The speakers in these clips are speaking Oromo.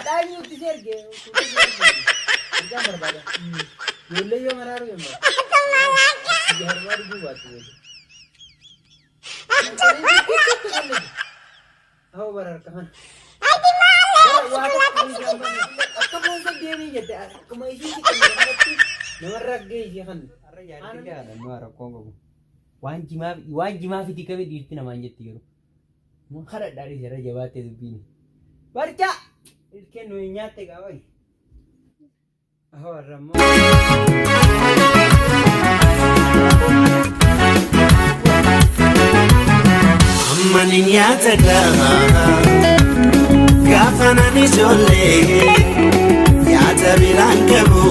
Hadhaa eenyutti si erge? Ergaan barbaada. Ijoollee yoo maraaruu hin barbaadu. Harmaa dhuguu baattu booda. Hoo bara harka kana. Akka boonsa deemii jette akkuma ishii si kennu kanatti namarra gahee ishee kan. Har'a jaartii haadha rakkoon qabu. Waan jimaa waan jimaa fidi kami dhiirti namaan jetti garuu. Mun kadhadhaa dhiise irra jabaattee dubbiin. Barcaa! Ilkeen nuyi nyaatte gaafa. Ahoo har'a immoo. Amma ni nyaata gaafa nan ijoollee nyaata biraan qabu.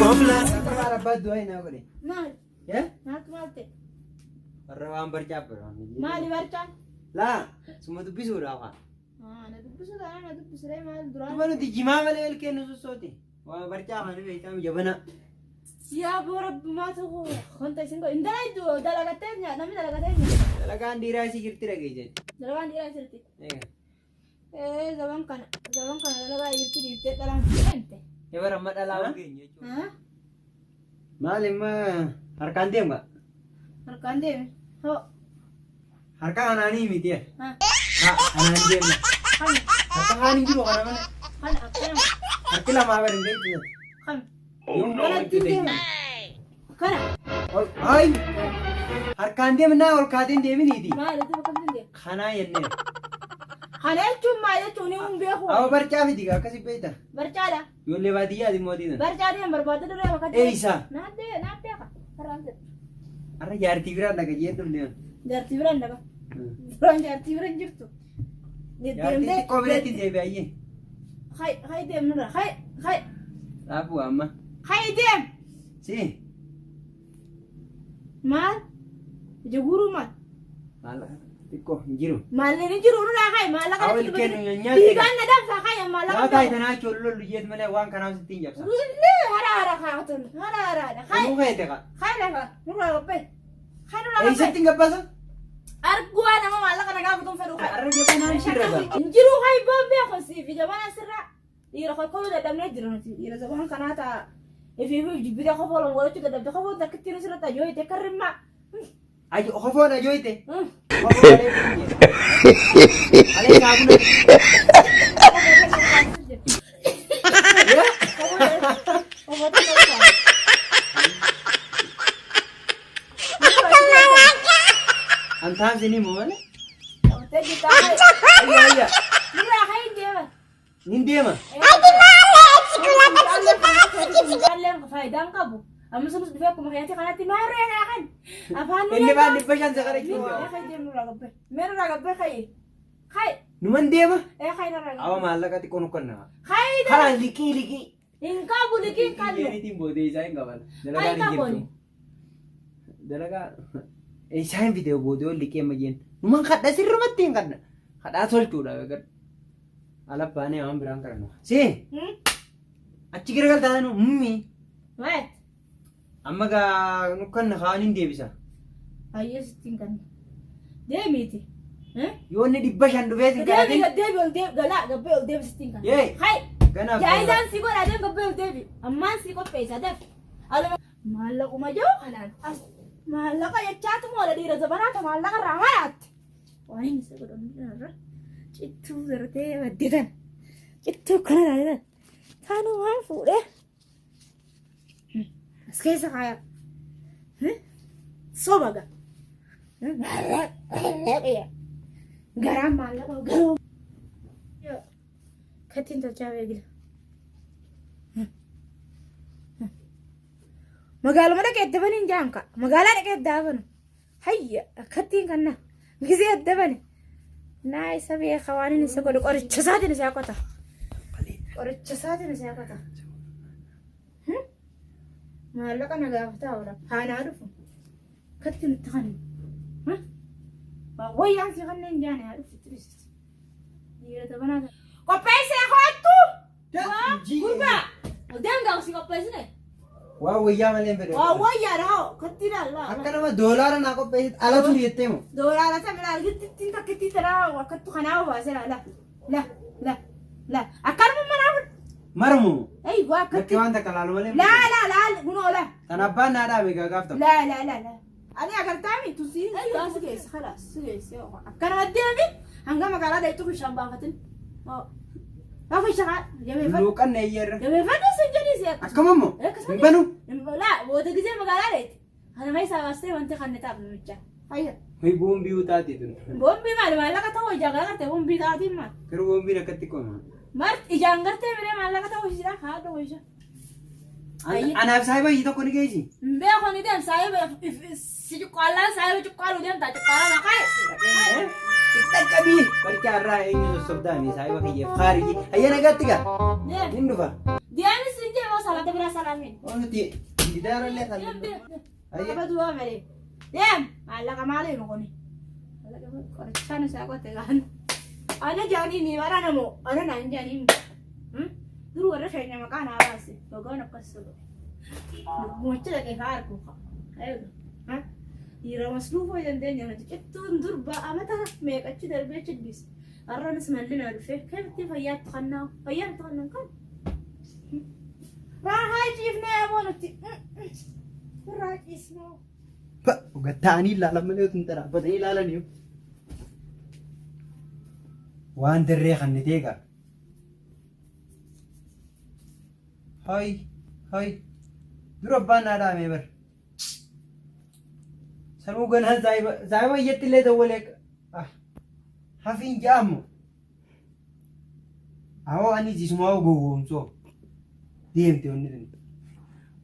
Kofla. Bara abbaa du'aa hin haa godhe. Maal? Eh? Maaltu maal ta'e? Warra waan barcaa bira. Maali barcaan? Laa suma dubbisuudha afaan. Na dubbisu taanaan na dubbisiree maal duraan? Tuma nuti jimaa malee ilkeen nu sossooti. Waa barcaa afaan beektaa jabana. Yaa boo rabbumaa tokko wanta isin godhe. Hin dalaydu dalagattee nyaata namni dalagatee nyaata. Dalagaan dhiiraa isii jirti dhageesse. Dalagaan dhiiraa jirti. Ee zaman kana zaman kana dalagaa jirti dhiiftee dhalaan seente. Ebar amma dhalaa ogeenya jechuudha. Haa? Maal imma harkaan deema? Harkaan deeme. Hoo. Harka kanaanii miti. Haa. Ha kanaan deema. Kami. Harka kaan hin jiru kana malee. Kana akkana. Harki lamaa bari hin beektu. Kami. Yoom Kanatti deema. Kana. Ol ay harkaan deemnaa ol kaateen deeminiiti. Maal itti bakka deema? Kanaa jennee. Kana jechuun maal jechuun ni hin beeku. Awa barcaa miti gaa akkasi beekta. Barcaadha. Ijoollee baadiyyaati mootii sana. Barcaa deem barbaadde duree bakka Eeysa. Naaddee naaddee ka. Karaan jedhu. Har'a jaartii biraan dhaga jeen dhufne. Jaartii biraan dhaga. Duraan jaartii biraan jirtu. Jaartii xiqqoo biratti hin deebi'ayyee. Hay hay deem nurra hay hay Dhaabuu amma. hay deem. Si. Maal? Ija guuruu maal? Maal xiqqoo hin jiru. Maalli ni jiru nurraa hay maallaqa Awwa natti ilkeen dubbatu. nu nyaatte. Dhiigaan na danfa hay maallaqa. Waa taayitanaa jechuun lollu jeet malee waan kanaaf sitti hin jabsa. Illee hara hara kaa'atan hara haraadha. Hay Nuu feete kaa. hay lafa nurraa gabbee. Hay nurraa gabbee. Eessatti hin gabbasa? Arguu waan nama maallaqa na gaafatuun fedhu hay. Har'a jabanaan jira gaa. Hin jiru hay boon beeku siif jabana sirraa. Dhiira kolkoluu dadhabnee jira nuti. Dhiira zaban kanaa ta'a. Ifiif jibbitee kofoo lama godhachuu dadhabde kofoo takkittiin asirratti ajooyite akka rimmaa. Ajo kofoon ajooyte. Kofoo malee hin jedhu. Malee saabuna. Antaan sinii moo malee? Ayya ayya. Nin deema. Faayidaan qabu. Amma sunis dhufee akkuma keetii kanatti maarree naa kan afaan Inni baan 500 sakara jechuudha. Meerraa gabbee kayi. Kayi. Numan deema. Ee kayi narraa Awa gabbee. maallaqa xiqqoo nu kenna. Kayi Karaa liqii liqii. hin qabu liqii hin qabnu. Jeenitiin boodee isaa hin qaban. Dalagaan hin Kayi qabu. jirtu. Dalagaa isaa hin fide boodee ol liqii amma jeen. Numan kadha sirrumatti hin kadha. Kadhaa tolchuudha eegadhu. Ala baanee waan biraan kadhannu. Si achi garagaltaa nu mummi. Maal? Amma gaa nu kanna kaan hin deebisa. Hayyee sitti hin kanne. Deemiiti. Yoo inni 500 dhufee sin Deemi kadhatin. deebi ol deebi galaa gabbee ol deebi sitti hin kanne. Yee. Hayi. Ganaaf. Jaayizaan si godha deem gabbee ol deebi. Ammaan si qopheessa daf. Aluma maallaquma jiru kanaan as maallaqa jechaatu moola dhiira zabanaa ta maallaqa irraa maraatte. Waan inni isa godhamu irra cittuu gartee madditan. Cittuu kana ilaalitan. Taanumaan fuudhee. As keessa kaaya. Soba ga. Garaan maallaqa garuu. Kattiin tolchaa beekila. Magaaluma dhaqee itti baniin jaan ka. Magaalaa dhaqee itti haafanu. Hayya akkattiin kanna. Gisee adda bane. Naa isa beeka waan inni isa godhu qoricha isaatiin isaa qota. Qoricha isaatiin isaa qota. Maallaqa na gaafataa oola. Haanaa dhufu. Akkatti nutti kannu. Wayyaan si kanneen jaane haa dhufu turist. Dhiira tabanaa. Qopheessee koottu! Gurbaa! Deem si qopheessine. Waan wayyaa malee hin fedhu. Waa wayyaadha hoo katti ilaalla. Akka nama doolaara naa qopheessitti ala turi jettee moo? Doolaara sana ilaala gittiin takkittii tanaa akkattu kanaa baasee ilaala. La la la akkanuma manaa fudhu. Marmu. Eeyyuu Lakki akkatti. waan takka laalu malee. La la la kunoo la. Tan abbaan naa dhaame egaa gaaf tokko. La la la la. Ani agartaami tusii si geesse khalaas si geesse akkana deemi hanga magaalaa dheeytu bishaan baafatin. Lafa ishaa jabeeffadhu. Luuqanne eeyyeerra. Jabeeffadhu sin jedhii si akkasuma. Akkam ammoo? Akkasuma. Hin banu. La booda gisee magaalaa dheeyte. Kana keessaa baastee wanti kan taaf namicha. Hayya. Hoy boombii taate tun. Boombii maali maallaqa ta'uu ijaan gartee boombii taatiin maali? Garuu boombiin akkatti qoma. Marti ijaan gartee miree maallaqa ta'uu ishiidha haadha ho'isha. Anaaf saayiba ishii tokko ni geessi. Beeku ni deem saayiba si cuqqaallaan saayiba cuqqaaluu deemtaa cuqqaalaa maqaa. Dhaqqabii barcaa irraa eenyu sossobdaami saayiba kiyyeef kaarii. Hayya nagaatti gaa. Deem. Hin dhufa. Deemis hin deemu salaata biraa salaamiin. Nuti gidaarallee kan. Deem deem. Hayya. Qaba duwwaa malee. Deem maallaqa maaliin kuni? Qorichaan isaa qote gaan. Ana jaanii ni bara namoo ana naan jaanii. Dur warra keenya maqaa naa baase gogaan akkas godhe. Mocha dhaqee fa'aa argu. Dhiira masluufoo dandeenya nuti cittuun dur amata meeqachi darbee chiddis. Har'anis malli naa dhufe kamitti fayyaatti kannaa fayyaatti kannaan kan. Raahaa ciifnee aboo nuti. Irraa ciisnee. Ta'anii ilaalan malee otoo hin xaraabbatanii ilaalanii. Waan dirree kan ni teegaa. Hay hay dura abbaan naa dhaamee bar. Sanuu ganaa saayiba saayiba iyyatti illee dawwalee hafiin ja'amu. Awoo ani jisumaa gowwoomsoo deemte wanni tuni.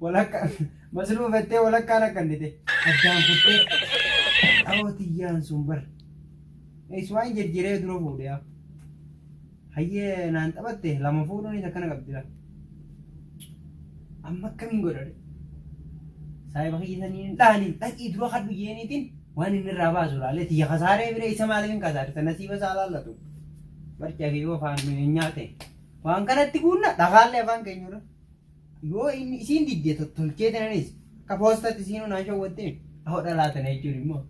Walakka masluufattee walakkaan akka innite addaan kuttee awoo tiyyaan sun bar. Iswaan jirjiree dura fuudhe yaa. Hayyee naan taphatte lama fuudhuunis akkana qabdi laa. Amma akkamiin godhadhe? Saayiba kiyya saniin hin dhahaniin dhaqii dura kadhu jeeniitiin waan inni irraa baasu laalee tiyya kasaaree bire isa maaliif hin kasaare sana nasiiba isaa laallatu. Barcaa fi yoo afaan nu hin nyaate waan kanatti guunna dhagaallee afaan keenya irra. Yoo inni isiin didde tottolchee tananis akka poostatti isiinuu naan shawwattee ahoo dhalaa tana jechuun immoo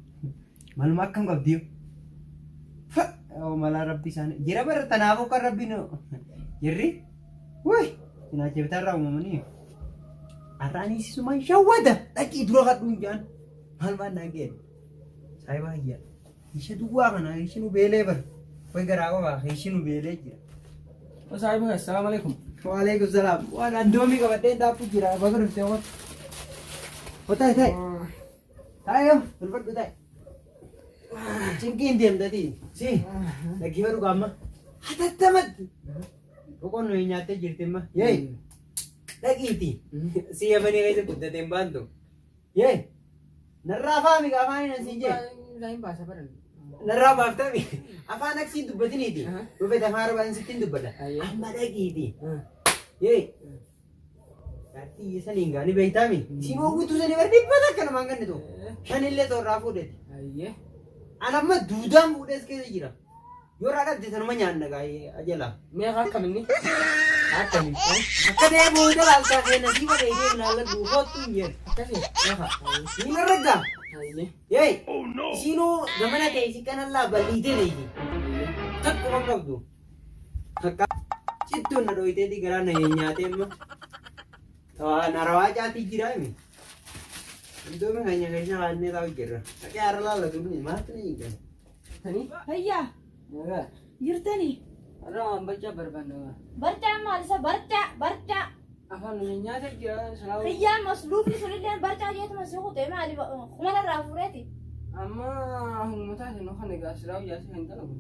maluma akkam qabdi yoo. Fa malaa rabbi isaanii jira bara tanaafuu kan rabbi nu jirri wuy cinaacha bitaarraa uumamanii har'aan isiisumaan shawwata dhaqii dura kadhuun jaan maal maal naan ga'e saayibaa hiyyaa isha duwwaa kana ishi nu beelee bara way garaa qofaa ishi nu beelee jira. Saahiba, assalamu alaikum. Waalaikum salaam. Waan andoomii qabadheen daakuu jira baga dhuftee waan. Taa'e taa'e. Taa'e yoo tolfadhu taa'e. Cinqiin deemtati. Si dhaggeeffadhu qaama. Hatattamatti. Boqonnoo hin nyaattee jirti amma. Yee dhaqiiti. Si yamanii keessa guddatee hin baantu. Yee narraa faami afaan hin siin jee. Hin baasa baran. Narraa baaftami. Afaan aksiin dubbatiniiti. Dhufeet afaan arabaan sittiin dubbata. Amma dhaqiiti. Yee. Jaartii iyya saniin gaanii beeytaami. Isiin oowwituu sanii bara dhibba takka namaan kennitu. Shanillee toorraa fuudheeti. Ayyee. An amma duudaan fuudhees keessa jira. Yoo irraa dhabde tanuma nyaanna gaa'ee ajala. Meeqa akkam inni? Akkami? Akka ta'e booda laaltaa kee nasiiba kee deemu laalladhu kottu hin jedhu. Akkasii. Meeqa? Ni narraggaa. Ayyee. Yee! Isiinuu gamana ta'e si kanallaa bal'iitee ta'e. Takkuma hin qabdu. Takka cittuun na dhooyteetii garaa na nyaatee amma. Tawaa na rawaa caatii jira himi. Iddoo keenya keessa kaannee taa'u jirra. Dhaqee har'a laallatu ni maaltu ni hin galu. Tani? Hayya Nagaa. jirtanii? Har'a waan barcaa barbaanna. Barcaan maal isa barcaa barcaa. Afaan nu nyaata jira salaamu. Kiyyaan masluufni sunillee barcaa jeetuma si kutee maali kumana irraa fuudheeti. Amma humna taate nu kan egaa silaawu jaarsi kan dalagu.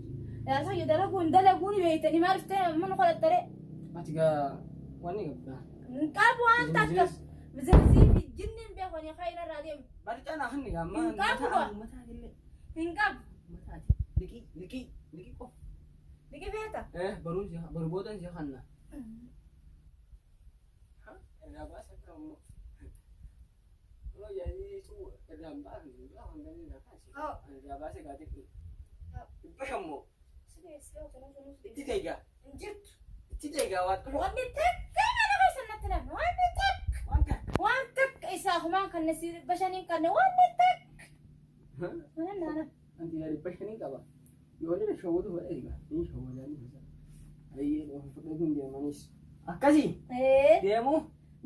Yaasa kiyya dalaguun dalaguun beeytanii maal dhuftee mana godhattaree. Ati gaa wanni qabda. Hin qabu waan takka. Bizinesii fi jinni hin beekanii kan irraa deemu. Barcaa naa kan egaa amma Hin qabu gaa. Mataa illee. Hin qabu. Mataati. Liqii liqii liqii qofa. Liqii feeta. Eh baruun si baru boodan si kanna. Irraa baasa akka ammoo. Yoo yaadii sun irraa hin baafne irraa hanga inni irraa kaase. Irraa baase gaa xiqqii. Dhibba shammoo. Itti teegaa. Hin jirtu. Itti teegaa waan dhufu. Wanni takka mana keessa natti namni wanni takka. Waan takka. Waan takka isaa humaan kan si bashaniin kanne wanni takka. Mana naana. Anti yaa dhibba shanii qaba. Yoo inni shawwatu fedhe egaa. Inni shawwataa inni fisa. Fudhatiin deemanis. Akkasii Ee deemu.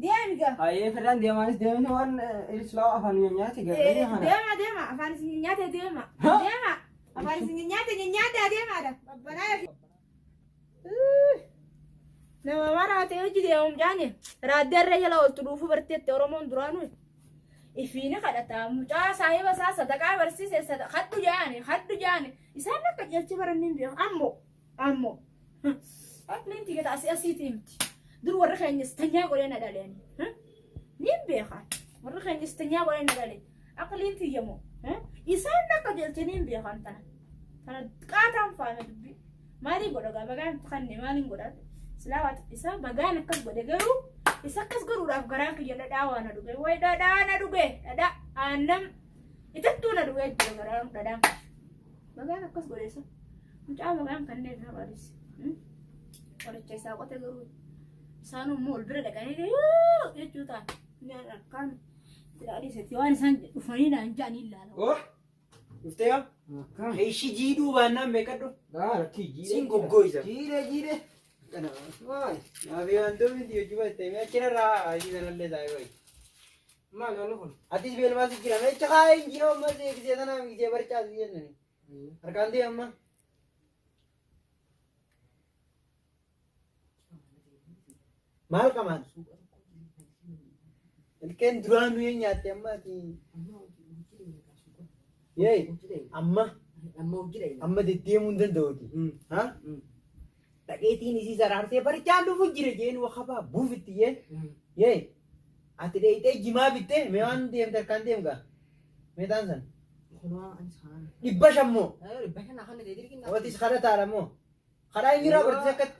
deemi gaa. Hayyee fedhaan deemanis deemni waan islaa afaan nyaate garee kana. Deema deema afaan isin nyaate deema. Deema afaan isin nyaate nyaata deemaadha. Babbanaa. Nama maraate hojii deemuun jaani raaddeerra jala oltu dhuufuu barteette Oromoon duraanuu ifiini kadhata mucaa saahiba isaa sadaqaa barsiise kadhu jaani kadhu jaani isaan akka jechi baranni hin beeku ammoo ammoo aqliin tigata asii asiiti himti dur warri keenyas tanyaa godhee na dhaleeni niin beeka warri keenyas tanyaa godhee na dhale aqliin tiyyamoo isaan akka jechi niin beekan tana tana qaataan faana dubbii maaliin godha gaa bagaan kanne maaliin godha silaa waa isa bagaan akkas godhe garuu isa akkas godhuudhaaf garaan kiyya dhadhaa waa na dhuge way dhadhaa na dhuge dhadhaa aannan itattuu na dhuge jira garaan dhadhaan bagaan akkas godhe isa mucaa bagaan kanneen na qaris qoricha isaa qote garuu isaan immoo ol bira dhaqanii jechuu ta'a akkaan ilaalii waan isaan dhufanii naan ja'anii ilaala. Oh! Dhuftee yaa? Akkam. Ishii jiidhuu baannaan beekadhu. Gaa rakkii jiidhee. Siin goggooysa. Jiidhee jiidhee. Maali? Naafi wantoonni miti hojii battee mee achirraa asii sanallee taa'ee bayi. Maali wanni kun? Atis beelmaas jira meecha kaa'ee jira ammas gisee tanaa gisee barcaas jennani. Harkaan ta'e amma. Maal qamaan? Ilkeen duraan nuyi nyaatte amma ati. Yee amma Amma hojii dhayina. amma deddeemuu hin danda'uti. Ha? Dhaqeetiin isii saraarsee barcaan dhufu jira jeen wakabaa buufitti jeen. Yee ati dheeyxee jimaa bittee mee waan deemte harkaan deemgaa? Mee taan san? Kunoo anis haan. 500 moo? 500 kan ta'e dirqina. Otis kadhataadha moo? Kadhaa inni irraa bartee akkatti.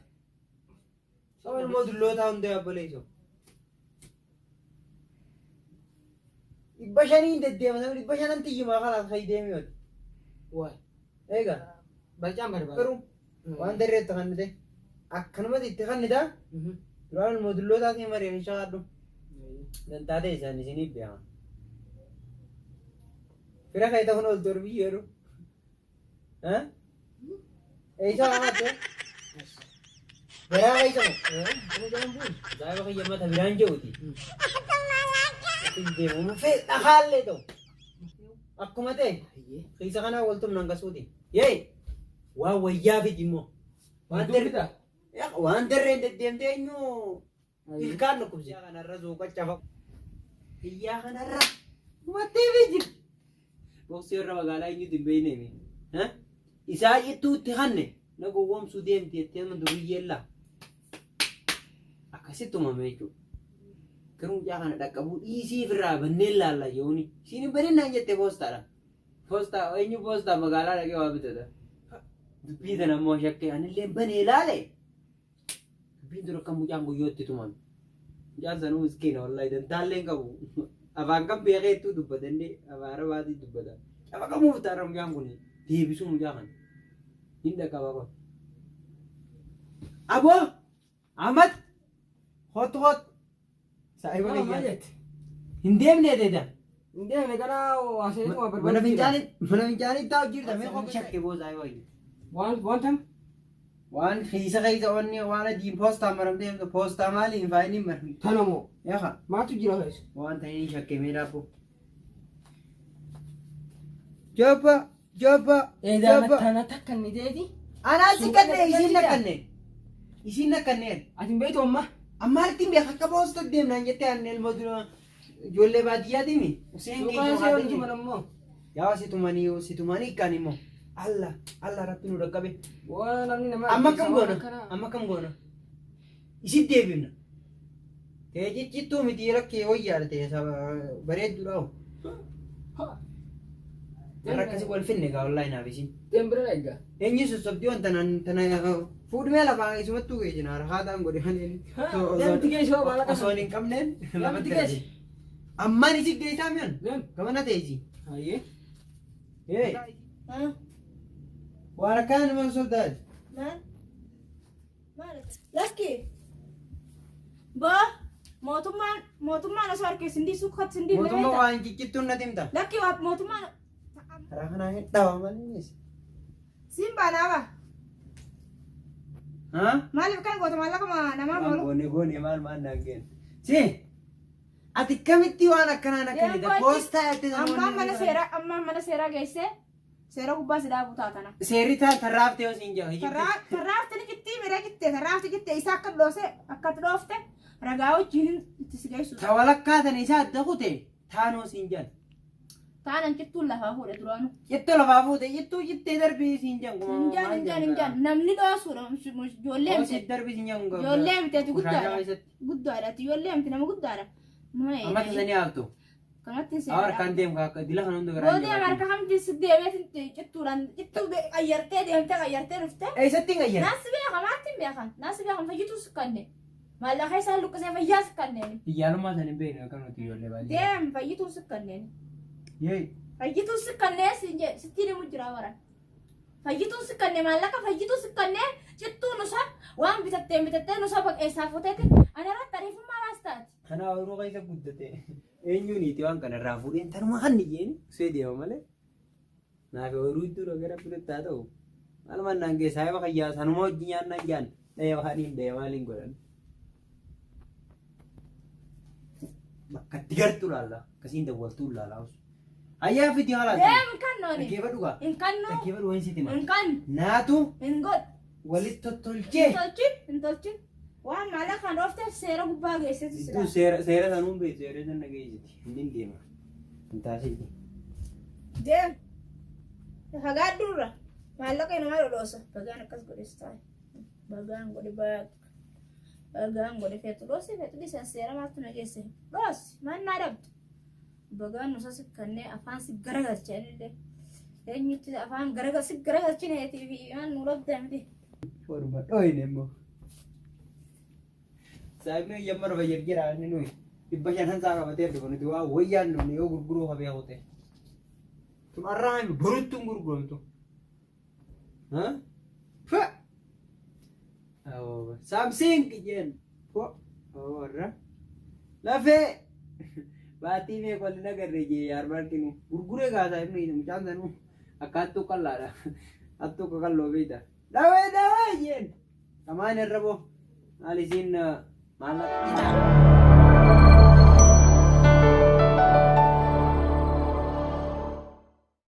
Sababa ilmoo dullootaa hunda obboleessoo. 500n deddeema namni 500n tiyyimaa kalaas fa'i deemi yooti. Waay. Eegaa Barcaan barbaada. garuu waan darreetti kannite akkanumatti itti kannitaa duraan ilmoo dullootaa si mari'an hin shaqadhu. Dantaa ta'e isaan isiniif beekama. Fira kee ta'uun ol torbii jedhu. Eessa haate? Garaa keessa moo? Saayiba kiyya mata biraan jiruuti. Deemu fee dhakaallee ta'u. Akkuma ta'e keessa kanaa wal tumnan gasuuti. Yee waan wayyaa fidi immoo. Waan darreen deddeemtee eenyu ilkaan dhukkubse. Iyyaa kanarra suuqa cafa. Iyyaa kanarra hubattee fi jira. Boksii irra magaalaa eenyutu hin beekne mi? Isaa ittuu itti kanne na gowwoomsuu deemti jettee amma duriyyeen laa. Akkasitti uumame jechuudha. Garuu mucaa kana dhaqqabuu dhiisii ofirraa banneen laalla yooni. Isiin hin banin naan jette poostaadha. Poostaa eenyu poostaa magaalaa dhaqee waa bitata. Dubbii tana immoo shakkee anillee banee laale. Dubbiin tun akka mucaan guyyootti tumame. Mucaan sanuu miskiina wallahi dantaallee hin qabu. Afaan kan beekee ittuu dubbata inni afaan arabaatiin dubbata. Cafaqamuuf taara mucaan kun deebisuu mucaa kana. Hin dhaqqaba kun. Aboo! Ahmad! Hot hot! Saahiba Maal kiyya. jette? Hin deemne deeda. Hin deemne gara waasee waa barbaadu. Mana fincaanii taa'u jirta mee qofa shakke boo saahiba kiyya. Waan waan tam? Waan keessa keessa onni waan adiin poostaa maramtee poostaa maaliin faayiniin maramte. Tana moo? Yaqa Maaltu jira keessa? waan ta'een shakke mee daabboo. Jabba jabba jabba. Tana takka inni ta'eeti. Anaa si kanne isiin nakkanne. Isiin nakkanneen. Ati hin beektu amma? Amma harti hin beek akka poostaa deemnaan jettee aannan ilmoo dura ijoollee baadiyyaatiimi. Useen Suuqaa keessa ishee wanti mana immoo. Yaa si tumanii si tumanii kan immoo. Allah Allah rabbi nu dhaqqabe. Waan namni nama. Amma akkam goona? Amma akkam goona? Isit deebifna. Ta'ee ciccittuu miti rakkee wayyaadha ta'e bareedduudha hoo. Warra akkasii wal finne gaa wallaahi naaf isin. Deem bira eegga. Eenyu sossobdii wanta naan tana fuudhmee lafaa isumattuu geejjina harkaataan godhe malee. Deemti geessu maallaqa Osoo hin qabneen Deemti geessi. Ammaan isit geessaa mi'an. Deem. Gamana ta'e isi. Hayyee. Hey, waan akkanaa nama sossobdaati. Maal? Maal? Lakki. Boo mootummaan mootummaan osoo harka isin dhiisuu kan isin dhiifne Mootummaa beekta. waan ciccittuun natti himta. Lakki waa mootummaan Karaa kanaa hin dhawa malee. siin baanaa baa. Haa? Maaliif akkana goota maallaqa namaa Waan moolu? goone goone maal maal naan kennu. Si ati kamitti waan akkanaa na kennita? Deemuu achi. Poostaa jettee sana Ammaan wanni mana inni seeraa ammaan mana seeraa geessee seera gubbaa si dhaabuu taatana. Seerri taa tarraaftee yoo siin jedhu. Tarraafti ni cittii mira cittee tarraafti cittee isaa akka dhoose akkatti dhoofte ragaa wajjin itti si geessu. Ta walakkaa tana isaa adda kute taanoo siin jedhan. Taanan cittuun lafaa fuudhe duraanu. Cittoo lafaa fuute cittuu cittee darbii siin jedhan. Hin jaan hin jaan hin jaan namni dhoosuudha ijoollee Hoosii miti darbii siin jedhan. ijoollee miti ati Guddaadha. guddaadha guddaadha ati ijoollee miti nama guddaadha. Amma tasanii haftu. Kanatti Awar seera. kan deemu akka dila kan hunda garaa. Boodee harka kamti si deemee cittuudhaan cittuu qayyartee deemtee qayyartee dhuftee. Eessatti hin qayyar? Naas beeka maatti hin beekan naas beekan fayyituu si kanne maallaqa isaan luqqisee fayyaa si kanneen. Iyyaalummaa sana hin beeknu akka nuti ijoollee baadiyyaa. Deem fayyituu si kanneen. Yee. Fayyituu si kanneen sitti himu jira waran. Fayyituu si kannee maallaqa fayyituu si kannee cittuu nusa waan bitatteen bitattee nusa baqeessaa fuuteeti ana irratti ariifummaa baas taati. Kana ooyiruu keessa guddate. Eenyuun niitii waan kana irraa fuudheen tanuma kan iyyeen see deema malee. Naaf ooyiruu iddoo gara biratti haa ta'u. Maal mannaan keessaa eeba kayyaa sanuma hojii nyaannaan jaan dhaya waaniin dhaya maaliin godhan. Bakka itti gartuu laalla. Akkasiin dawwaltuu laalla. Ayyaa fiti haala. Deem hin kannooni. Dhaggeeffadhu gaa. Hin kannoo. Dhaggeeffadhu waan sitti hima. Hin kannu. Naatu Hin godhu. walitti tottolchee. Hin tolchin. Hin tolchin. Waan maallaqa kan dhoofteef seera gubbaa geessetu si Iddoo seera seera sanuun beektu seera sana geessiti. Hin deema. Hin taasifti. Deem. Fagaadhuurra. Maallaqa namaa dhodhoosa. Bagaan akkas godhes taa'e. Bagaan godhe baaq. Bagaan godhe feetu dhoosi feetu dhiisan seera maaltu na geesse. Dhoosi maal naa dhabdu. Bagaan nusa sikkannee afaan si garagalche illee. Eenyutti afaan garagal si garagalchineetii fi maal nu dhabda miti. Forma dhoyne immoo. Saayibni yamma dhufa jirjira inni nuyi 500 isaa qabatee dhufa nuti waa wayyaan dhufne yoo gurguruu hafee kute. Tun arraa himi boruttu hin gurguramtu. Saamsing jeen. Warra lafee baatii meeqa waliin agarre jee yaarbarkinu gurguree gaa saayibni mucaan sanuu akka hattuu qallaadha. Hattuu qaqalloo beekta. Dhawee dhawee jeen. Kamaan irra boo maal isiin maallaqa.